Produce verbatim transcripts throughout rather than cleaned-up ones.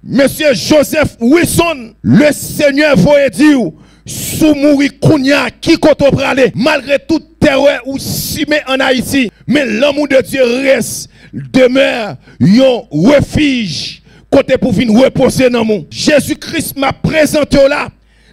Mesye Joseph Wilson, Lesenyè voye di w, si w mouri kounye a, ki kote w prale? Malgre tout tèrè ou simen ann Ayiti, men lanmou de Dye rès, demè yon refij kote pou vin repoze nanm ou. Jezi Kris m ap prezante w la,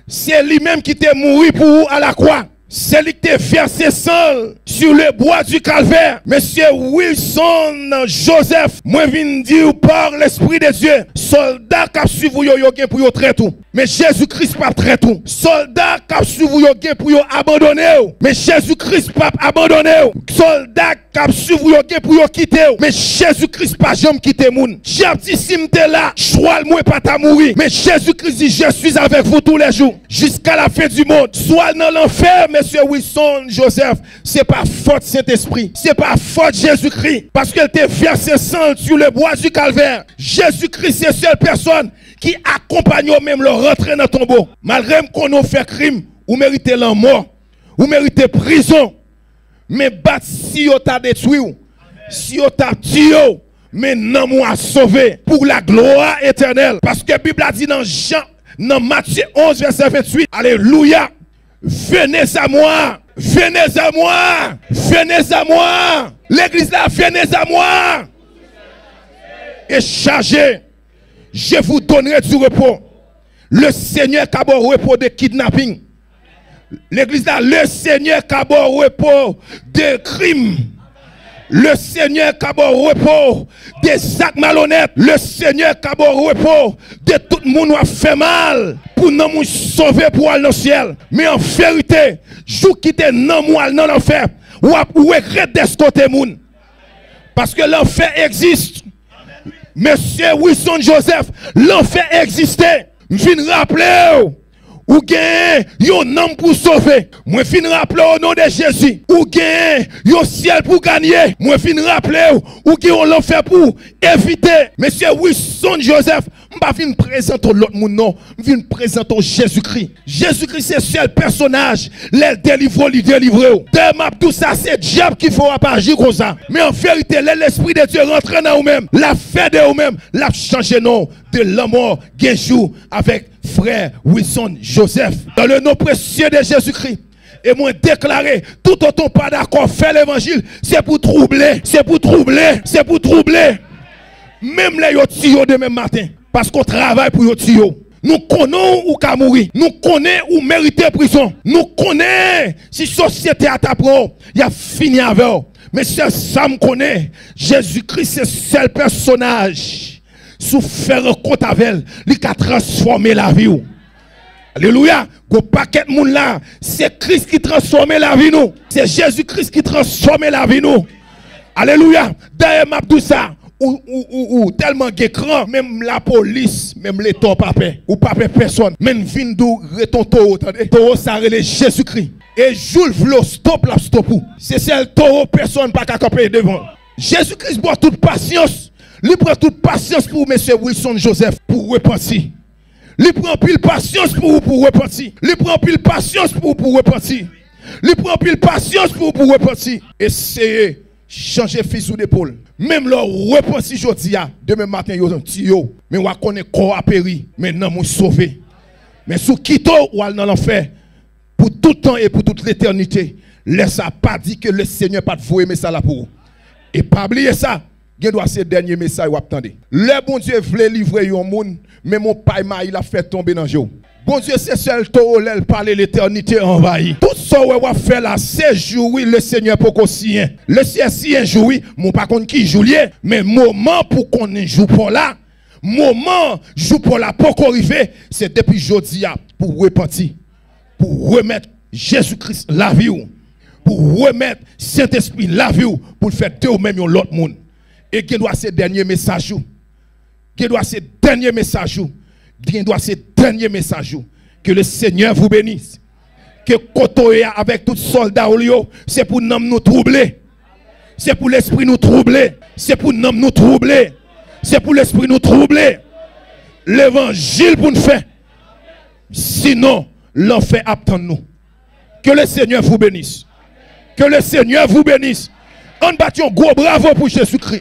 se li menm ki te mouri pou ou alakwa. Se li ki te vèse san l sur le bois du calvaire. Mesye Wilson Joseph, mwen vin di w par l'Esprit de Dieu, sòlda k ap swiv ou yo, yo gen pou yo trèt ou. Men Jezi Kris p ap trèt ou. Sòlda k ap swiv ou yo gen pou yo abandone w. Men Jezi Kris p ap abandone w. Sòlda k ap swiv ou yo gen pou yo kite w. Men Jezi Kris pa janm kite moun. Dyab di, si m te la, chwal mwen pa ta mouri. Men Jezi Kris di, je suis avec vous tous les jours, jusqu'à la fin du monde. Swa nan lanfè, mesye Wilson Joseph, se pa fòt Sentespri, se pa fòt Jezikri, paske l te vèse san l sur le bois du calvaire. Jezikri se sèl pèsòn ki akonpanye w menm lè w rantre nan tonbo. Malgre m konnen w fè krim, ou merite lanmò, ou merite prizon. Men bat si yo ta detwi w, si yo ta tiye w, men nanm ou a sove pour la gloire éternelle. Paske Bib la di nan Jan, nan Matye onz, vèsè venntuit, alelouya, venez à moi, venez à moi, venez à moi. Legliz la, venez à moi. Et chargé, je vous donnerai du repos. Lesenyè ka ba w repo de kidnaping. Legliz la, Lesenyè ka ba w repo de krim. Lesenyè ka ba w repo de zak malonèt. Lesenyè ka ba w repo de tout moun w ap fè mal. Pou nanm ou sove pou w al nan syèl. Men an verite, jou kite nanm ou al nan lanfè, w ap regrèt dèske w te moun. Paske lanfè egziste. Mesye Wilson Joseph, lanfè egziste. M vin raple w, ou gen yon nanm pou sove. Mwen vin raple w, o non de Jezi, ou gen yon syèl pou ganye. Mwen vin raple w, ou gen yon lanfè pou evite. Mesye Wilson Joseph, m pa vin prezante w lòt moun non. M vin prezante w Jezikri. Jezikri se sèl pèsonaj, lè l delivre w, li delivre w. Dayè m ap di w sa, se dyab ki fè w ap aji konsa. Men an verite, lè Lespri de Dye rantre nan ou menm, l ap fè de ou menm, l ap chanje non w de lanmò gen jou avèk frè Wilson Joseph. Dans le nom précieux de Jésus-Christ. E mwen deklare, toutotan w pa dakò fè levanjil, se pou twouble, se pou twouble, se pou twouble. Menm lè yo tiye w demen maten, paske w travay pou yo tiye w. Nou konnen w ou ka mouri. Nou konnen ou merite prizon. Nou konnen si sosyete a ta pran w, y ap fini avè w. Men sèl sa m konnen, Jezikri se sèl pèsonaj, si w fè rankont avè l, li ka transfòme lavi w. Alelouya! Gon pakèt moun la, se Kris ki transfòme lavi nou. Se Jezi Kris ki transfòme lavi nou. Alelouya! Dayè, m ap di w sa, ou, ou, ou, ou tèlman gen kran, menm lapolis, menm Leta w pa pè. Ou pa pè pèsòn. Men m vin di w, ret on towo, tande. Towo sa rele Jezikri. E jou l vle w stop, l ap stop ou. Se sèl towo pèsòn pa ka kanpe devan. Jezikri pran tout pasyans. Li pran tout pasyans pou w, mesye Wilson Joseph, pou w repanti. Li pran anpil pasyans pou ou, pou w repanti. Li pran anpil pasyans pou ou, pou w repanti. Li pran anpil pasyans pou ou, pou w repanti. Eseye chanje fizi w de pol. Menm lè w repanti jodi a, demen maten yo tiye w. Men w a konnen kò a peri, men nanm ou sove. Men si w kite w, w al nan lanfè pou tout tan e pou tout letènite. Lè sa, pa di ke Lesenyè pa t voye mesaj la pou ou. E pa bliye sa, gendwa se dènye mesaj w ap tande. Lè Bondye vle livre yon moun, menm yon pay mayi l ap fè tonbe nan je w. Bondye se sèl towo, lè l pale, letènite anvayi. Tout sa w wè w ap fè la, se jou wi, Lesenyè poko siyen. Lesyèl siyen jou wi, men w pa konn ki jou l ye, men moman pou konnen jou pa w la, moman jou pa w la poko rive, se depi jodi a pou w repanti, pou w remèt Jezi Kris lavi w, pou w remèt Sentespri lavi w, pou l fè de ou menm yon lòt moun. E gendwa se dènye mesaj ou. Gendwa se dènye mesaj ou. Gendwa se dènye mesaj ou. Que le Seigneur vous bénisse. Ke kote w ye a avèk tout sòlda w yo, se pou nanm nou twouble. Se pou lespri nou twouble. Se pou nanm nou twouble. Se pou lespri nou twouble. Levanjil pou n fè. Sinon, lanfè ap tann nou. Que le Seigneur vous bénisse. Que le Seigneur vous bénisse. Ann bat yon gwo bravo pou Jezikri.